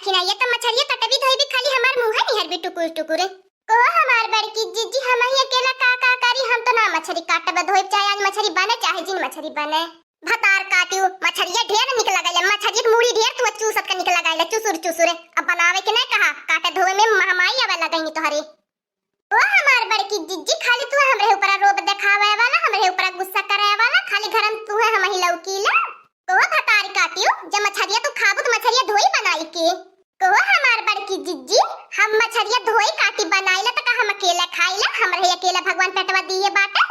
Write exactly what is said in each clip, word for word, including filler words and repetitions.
कि ना, ये तो मछरिया कटबी धोइबी, खाली हमार मुँह निहरबी टुकुर टुकुर। कहो हमार बड़की जिज्जी, हम ही अकेला का का करी, हम तो ना मछरी काटब धोइब, चाहे आज मछरी बने चाहे जिन मछरी बने। भतार काटियो, मछरिया ढेर निक लगाइले, मछरिया के मूड़ी ढेर तू चूसत का निक लगाइले, चुसुर चुसुर। अब बनावे के नहीं कहा, काटे धोए में महमाई आवे लगइनी तोहरे। ओ हमार बड़की जिज्जी, खाली तू हमरे ऊपर रोब देखावे वाला, हमरे ऊपर गुस्सा करे वाला, खाली घर में तू है हम ही लौकीला। ओ भतार काटियो, जब मछरिया तू खाबू तो मछरिया धोई बनाई के। कहो हमार बड़की जिज्जी, हम मछरिया धोई काटी बनाइला त का हम अकेला खाइला? हमरे अकेला भगवान पेटवा दिए बाटे।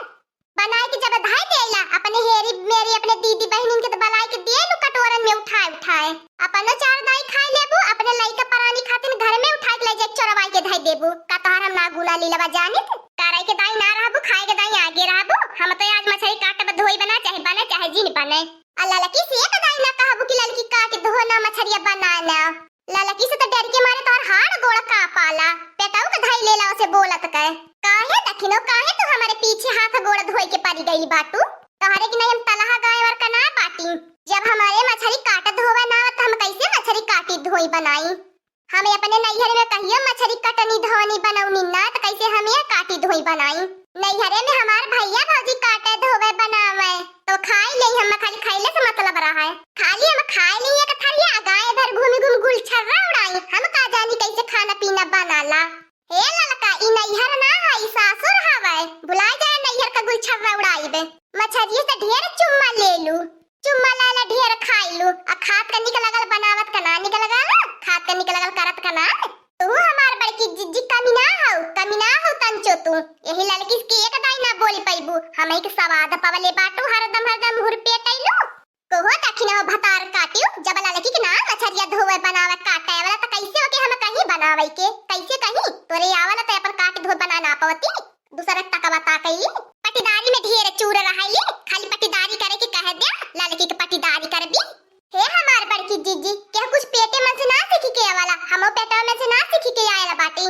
बनाई के जब धाई देला, अपने हेरी मेरी अपने दीदी बहिनिन के त बनाई के दिए लू कटोरन में उठाए उठाए। अपनो चार दाई खाई लेबू, अपने लइका परानी खातिन घर में उठाए के ले जाए चोरवाई के धाई देबू। का तोहार हम ना गुना लीलवा जानित? करे के दाई ना रहबू, खाए के दाई आगे रहबू। हम तो आज मछरी काटब धोई बना, चाहे बने चाहे जिन बने। आ ललकी से एक दाई ना कहबू कि ललकी काट धो ना मछरिया बना ना। ललकी से तो डर के मारे तोहर हाड़ गोड़ कांपाला। पेटऊ के धई लेला उसे बोलत के। काहे दखिनो, काहे तू हमारे पीछे हाथ गोड़ धोए के पड़ी गई बाटू? तोहरे की नहीं हम तलहा गाय और का ना बाटी। जब हमारे मछरी काट धोवे ना आवत, हम कैसे मछरी काटी धोई बनाई? हमें अपने नैहर में कहियो मछरी कटनी धोनी बनौनी ना, तो कैसे हम ये काटी धोई बनाई? नैहरे में हमार भैया भौजी काटे धोवे बनावे, तो खाई ले, हम खाली खैले से मतलब रहा है। खाली हम खाए ले एक थरिया, आ गाय भर घूमी घूम गुलछर्रा उड़ाई, हम का जानी कैसे खाना पीना बनाला। हे ललका, ई नैहर ना है, ई सासुर हवे, भुला जाए नैहर का गुलछर्रा उड़ाई बे। मछरिये से ढेर चुम्मा ले लू, चुम्मा लाला ढेर खाइलू, आ खात का निक लगल बनावत का ना निक लगल, खात का निक लगल करत का ना। तू हमार बड़की जिज्जी कमी ना हो, कमी ना हो तंचो तू। यही ललकी के एक दाई ना बोली पैबू, हम एक सवाद पवले बाटू, हरदम हरदम हुरपेटैलू। कहो दखिन हो भतार काटियो, जब ललकी के ना मछरिया धोवे बनावे काटे वाला त कैसे ओके हम कहीं बनावे के, कैसे कहीं? तोरे आवला त अपन काट धो बना ना पवती। दूसरा टकवा ताकई। पटीदारी में ढेर चूर रहली, खाली पटीदारी करे के कह दे, ललकी के पटीदारी करबी। हे हमार बड़की जीजी, केहू कुछ पेटे मन से ना सीखी के आवाला, हमो पेटवा मन से ना सीखी के आयल बाटी।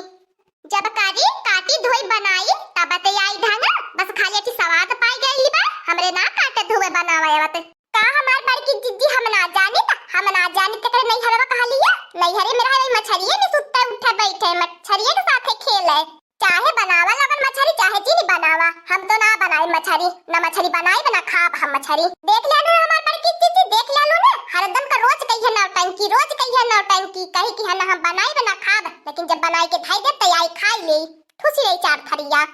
जब करी, काटी धोई बनाई, तब ते आई ढंग, बस खाली अच्छी सवाद पाई गई बा, हमरे ना काटे धोए बनावे आवत। का हमार बड़की जीजी हम ना जानित, हम ना जानित तेकरे नैहरवा कहलिया, नैहरे में रहे वही मछरिये में सुत्ते उठे बैठे, मछरिये के साथे खेले। चाहे बनावा लगन मछरी, चाहे जिन बनावा, हम तो ना बनाई मछरी, ना मछरी बनाई, ना खाब हम मछरी। देख लेलू ना हमार बड़की जीजी, देख लेलू ना, हरदम का रोज कहिए नौटंकी, रोज कहिए नौटंकी, कही कि हम, हम बनाई ना खाब, लेकिन जब बनाई के धई दे तो आई खाई ले, ठूसी ले चार थरिया।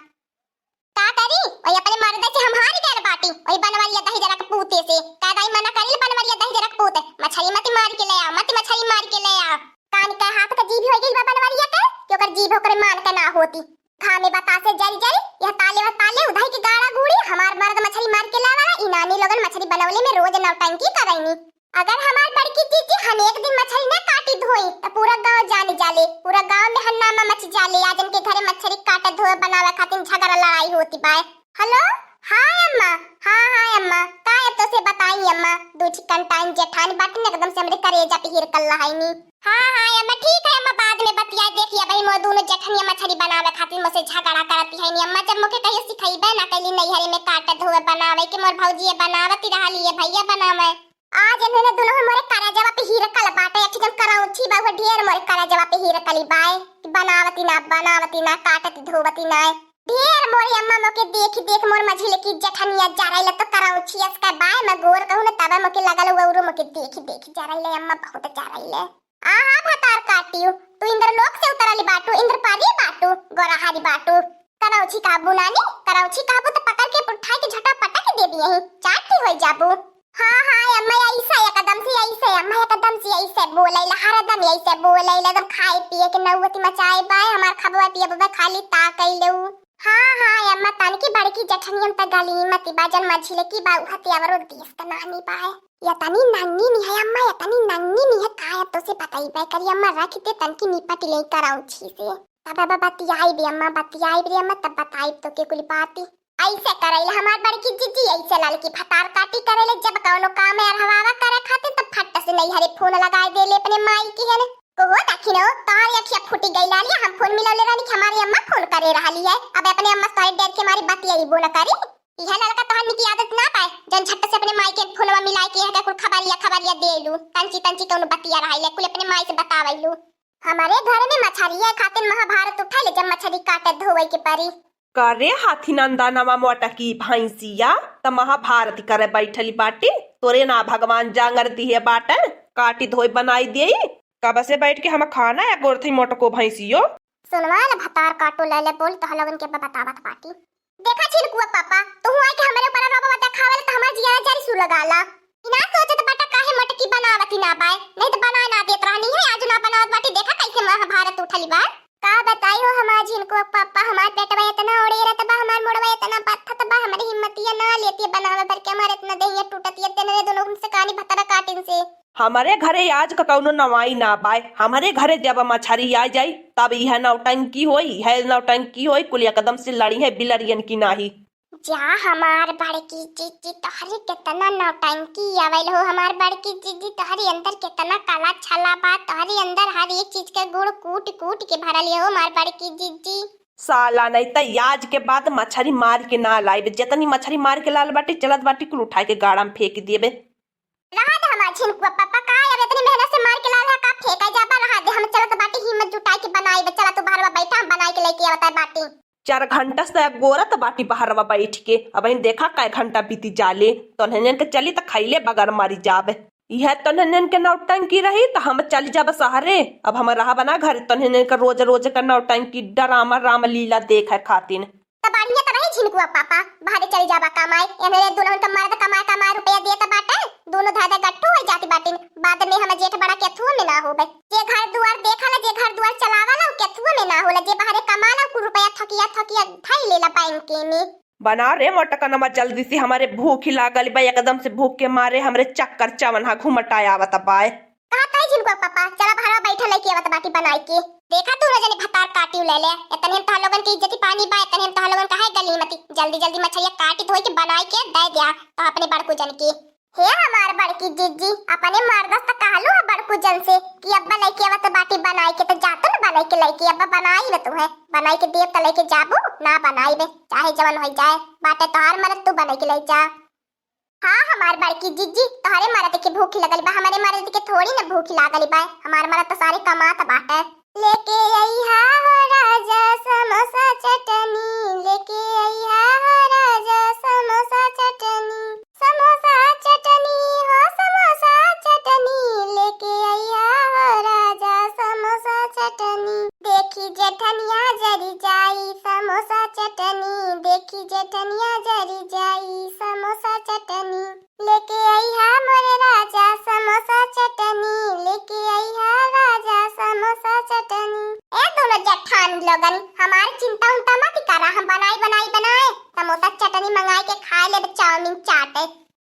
का करी, ओई अपने मर्द से हम हार गए बाटी, ओई बनवरिया दही जरा के पूते से, का दाई मना करिल बनवरिया दही जरा के पूते, मछरी मत मार के ले आ, मत मछरी मार के ले आ। कान के हाथ का जीभ हो गइल बा बनवरिया के, कि ओकर जीभ ओकरे मान के ना होती। घामे बतासे जरी जरी, यह ताले व ताले, उधई के गाड़ा गूड़ी, हमार मर्द मछरी मार के लावा, ई नानी लोगन मछरी बनवले में रोज नौटंकी करैनी। अगर हमार बड़की जीजी हम एक दिन मछरी ना काटी धोई, त पूरा गांव जान जाले, पूरा गांव में हन्नामा मच जाले, आज इनके घरे मछरी काटे धोए बनावे खातिर झगड़ा लड़ाई होती बाय। हेलो, हाँ अम्मा, हाँ, हाँ अम्मा, का अब तो से बताई अम्मा, दू ठिकन टाइम जेठानी बाटिन एकदम से हमरे करेजा पे हिरकल लहाइनी। हाँ, हाँ अम्मा, ठीक है अम्मा, बाद में बतिया, देखिए भाई मोर दोनों जेठनिया मछरी बनावे खातिर मोसे झगड़ा करती है नी अम्मा, जब मोके कहियो सिखैबे ना कैली नैहरे में काटे धोए बनावे के, मोर भौजी ये बनावती रहली, ये भैया बनावे। आज इन्होंने दोनों मोरे करेजवा पे हिरकल बाटे, एक ठिकन करौछी बा, वो ढेर मोरे करेजवा पे हिरकली बाय, कि बनावती ना, बनावती ना, काटती धोवती ना। ढेर मोरे अम्मा मोके देखी देख मोर मझिल की जेठनिया जरैले तो करौछी असका बाय, मैं गोर कहूँ न तबे मोके लगल हुआ उरो मोके देखी देखी जरैले अम्मा बहुत जरैले। आहा भतार काटियो, तू इंद्रलोक से उतरली बाटू, इंद्रपरी बाटू, गोराहारी बाटू। करौछी कहबू नानी, करौछी कहबू तो पकड़ के उठा के झटा पटक दे दिए ही, चाटी होई जाबू। हाँ, हाँ, अम्मा, ऐसे एकदम से, ऐसे, अम्मा, एकदम से ऐसे बोलैला, हरदम ऐसे बोलैला, एकदम खाए पिए के नौबती मचाए बाय, हमार खबवा पिए बबे खाली ताकैले उ। हाँ, हाँ, अम्मा, तनकी बड़की जेठनियन त गली मती बाजन मझिले की बा, उहते अवरो देश का नानी बाय। या तनी नंगी नी है, अम्मा, या तनी नंगी नी है, काय अब तो से बताई बाय करी, अम्मा, रख दे तनकी निपट ले करौछी से। तब अब बतियाई बे अम्मा, बतियाई बे अम्मा, तब बताई तो के कुल बाती। ऐसे करैले हमार बड़की जीजी, ऐसे ललकी भतार काटी करैले, जब कौनो काम है अरहवावा करे खातिर, तब फट से नैहरे फोन लगाए देले अपने माई की है ने। कहो दखिनो, तोहरी अखिया फूटी गई लालिया, हम फोन मिलौले रहनी कि हमारी अम्मा फोन करे रहली है। अब अपने अम्मा से तोहरे डर के मारी बतियाइबो न करी। इहे ललका तोहर निकी आदत ना पाए, जौन झट से अपने माई के फोनवा मिलाए के यहाँ के कुल खबरिया खबरिया देलू, तंची तंची कौनो बतिया रहाइले, कुल अपने माई से बतावैलू। हमरे घर में मछरिया खातिर महाभारत उठाइले, जब मछरी काटे धोवे के परी। का रे हाथी नंदनवा मोटकी भैंसिया, त महाभारत करे बैठली बाटी, तोरे ना भगवान जांगर दिहे बाटे, काटी धोई बनाई देई। कब से बैठ के हम खाना या गोरथई मोटको भैंसियो। सुनवा ले भतार काटू ले ले बोल, तोह लोगन के बतावत बाटी। देखा झिनकुआ पापा, तू हुआ के हमरे ऊपर रोबा देखावे ले त हमार जिया जरी सु लगाला। इना सोचत बाटा काहे मोटकी बनावत ही ना बाय, नहीं त बनाए ना देत रहनी है, आज ना बनावत बाटी। देखा कैसे महाभारत उठली बा। का बताई हो हमार झिनकुआ पापा, हमार पेटवा इतना ओड़े रहत बा, हमार मुड़वा इतना बथत बा, हमरी हिम्मतिया ना लेती बनावे भर के, हमार इतना देहिया टूटत ये तेनरे दोनों से कानी भतरा काटिन से। हमरे घरे आज का कौनो नवाई ना बाय, हमरे घरे जब मछरी आ जाई तब यह नौटंकी होई, है नौटंकी होई, कुल एकदम से लड़ी है बिलरियन की नाही। जा हमार बड़की जीजी, तोहरी केतना नौटंकी आवेल हो, हमार बड़की जीजी, तोहरी अंदर केतना काला छला बा, तोहरी अंदर हर एक चीज के गुण कूट कूट के भरल हो हमार बड़की जीजी। साला नहीं त आज के बाद मछरी मार के ना लाइबे, जितनी मछरी मार के लाल बाटी चलत बाटी कुल उठाए के गाड़ा में फेंक देबे। रहा दे हमार झिनकुआ पापा, का अब इतनी मेहनत से मार के लाल है, का फेंका जाबा? रहा दे, हम चलत बाटी हिम्मत जुटाए के बनाई बे, चला तू बहरवा बैठा, हम बनाई के लेके आवत बाटी। चार घंटा से गोरत बाटी बहरवा बैठ के, अब इन देखा कै घंटा बीती जाले। तोन्हन के चली त खैले बगर मरी जाबे। यह तोन्हन के नौटंकी रही त हम चली जाबे सहरे। अब हम रहा बना घर, तोन्हन के रोज रोज का नौटंकी ड्रामा रामलीला देखे खातिन। त बढ़िया त रही झिनकुआ पापा, बहरे चली जाबा कमाए। एने रे दुल्हन के मर्द कमाए कमाए रुपया देत बाटे, दोनों धाधा गट्टू हो जाती बाटिन। बाद में हम जेठ बड़ा केथुओ में ना होबे। जे घर दुआर देखाला, जे घर दुआर चलावाला, उ केथुओ में ना होला। जे बहरे कमाला, कुल रुपया थकिया थकिया धई लेला बैंक में। बना रे मोटकनमा, जल्दी से, हमरे भूख ही लागल बा, एकदम से भूख के मारे हमरे चक्कर चवन्हा घुमटाए आवत बाय। कहा ताई झिनकुआ पापा, चला बहरवा बैठा, लेके आवत बाटी बनाई के। देखा तू ना जने भतार काटी ले ले, इतने हम तोह लोगन के इज्जती पानी बा, इतने हम तोह लोगन का है गनीमती। जल्दी जल्दी मछरिया काटी धोई के बनाई के दे दिया तो अपने बड़कू जन के। हे हमार बड़की जीजी, अपने मर्दस त कहलू है बड़कू जन से कि अब्बा लेके आवत बाटी बनाई के, त जातू न बनाई के लेके, अब्बा बनाई न तू है, बनाई के देब त लेके जाबू, ना बनाई बे, चाहे जवन होई जाए, बाटे तोहार मरद, तू बनाई के ले जा। हाँ हमार बड़की जीजी, तोहरे मरद के भूख लगल बा, हमरे मरद के थोड़ी न भूख लागल बा, हमार मरद त सारे कमात बाटे। लेके अइहा हो राजा समोसा चटनी, लेके अइहा हो राजा समोसा चटनी, समोसा चटनी हो समोसा चटनी, लेके अइहा हो राजा समोसा चटनी। देखी जेठनिया जरी जाई समोसा चटनी, देखी जेठनिया जरी जाई समोसा चटनी। लेके अइहा मोरे राजा समोसा चटनी, लेके अइहा राजा समोसा चटनी। ए दोनों जेठान लोगन, हमार चिंता उंता मत करा, हम बनाई बनाई बनाए समोसा चटनी मंगाई के खाए लेब, चाउमीन चाट।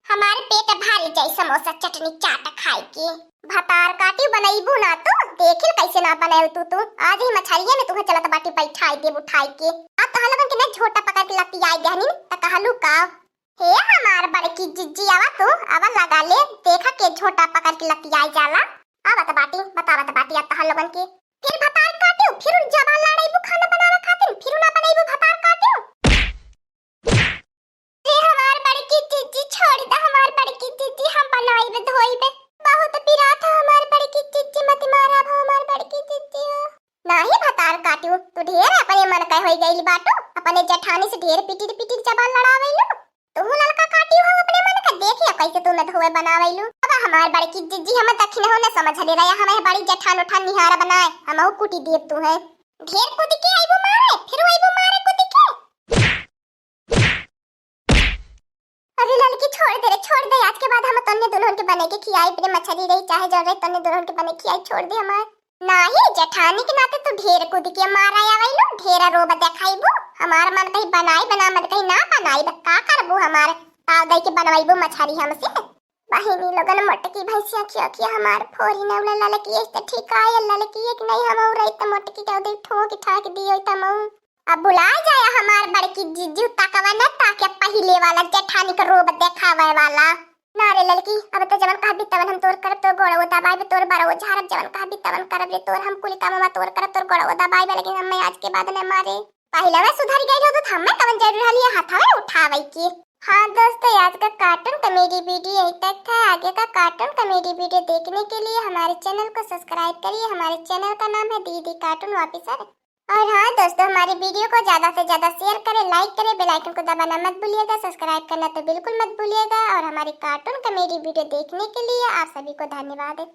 हमार पेट भर जाई समोसा चटनी चाट खाए के। भतार काटी बनैबू ना तू, देखिल कैसे ना बनाए तू, तू। आज ही मछरिया में तुहे चलत बाटी बैठाई देब उठाई के। अब तोह लोगन के ना झोटा पकड़ के लतियाई देहनी, त कहलू का? हे हमार बड़की जिज्जी, आवा तू, आवा लगा ले, देखा के झोटा पकड़ के लतियाई जाला। आवत बाटी, बतावत बाटी अब तोह लोगन के। फिर भतार काटियो, फिर जबान लड़ाइबू खाना बनावे खातिर, फिर ना बनैबू भतार काटियो। ए हमार बड़की जिज्जी, छोड़ दे हमार बड़की जिज्जी, हम बनाइबे धोइबे। बहुत पिरात है हमार बड़की जिज्जी, मत मारा अब हमार बड़की जिज्जी हो। नाही भतार काटियो, तू ढेर अपने मन का होई गइल बाटू, अपने जेठानी से ढेर पिटिर पिटिर जबान लड़ावेलू। तू ललका काटियो हो अपने मन का, देखियो कैसे तू न धोए बनावेलू। अब हमार बड़की जिज्जी हम दखिन हो न समझ ले रहे, हमें बड़ी जेठान उठान निहारा बनाए, हमहू कुटी देब तू है। ढेर कूद के आइबू मारे, फिर आइबू मारे कूद के। अरे ललकी छोड़ दे रे, छोड़ दे, आज के बाद हम तन्ने दुल्हन के बने के खियाई, अपने मछली रही चाहे जल रही, तन्ने दुल्हन के बने खियाई, छोड़ दे हमार। नाही, जेठानी के नाते तू ढेर कूद के मारा आवेलू, ढेर रोब देखाइबू। हमार मन कहीं बनाई बना, मन कहीं ना बनाई, बस का करबू हमार ताव दई के बनवाइबू मछरी हमसे। बहिनी लोगन मोटकी भैंसिया खिया खिया हमार फोरी न उला ललकी, ऐसे ठीक आयल ललकी एक नहीं हम और रही त मोटकी के उदे ठोक ठाक दियो तमऊ। अब भुला जाया हमार बड़की जिज्जू तकवा न ताके पहिले वाला जेठानी के रोब देखावे वाला। ना रे ललकी, अब तो जवन कहबी तवन हम तोर करब, तोर गोड़वो दबाइब, तोर बरवो झारब, जवन कहबी तवन करब रे तोर, हम कुल कामवा तोर करब, तोर गोड़वो दबाइब, लेकिन हमें आज के बाद न मारे। पहिलवे सुधर गई हो तो हमें कवन जरूरी हल ये हथवे उठावे की। हाँ दोस्तों, आज का कार्टून कॉमेडी वीडियो यहीं तक था। आगे का कार्टून कॉमेडी वीडियो देखने के लिए हमारे चैनल को सब्सक्राइब करिए। हमारे चैनल का नाम है दीदी कार्टून ऑफिसर। और हाँ दोस्तों, हमारी वीडियो को ज्यादा से ज्यादा शेयर करें, लाइक करें, बेल आइकन को दबाना मत भूलिएगा, सब्सक्राइब करना तो बिल्कुल मत भूलिएगा। और हमारी कार्टून कॉमेडी वीडियो देखने के लिए आप सभी को धन्यवाद।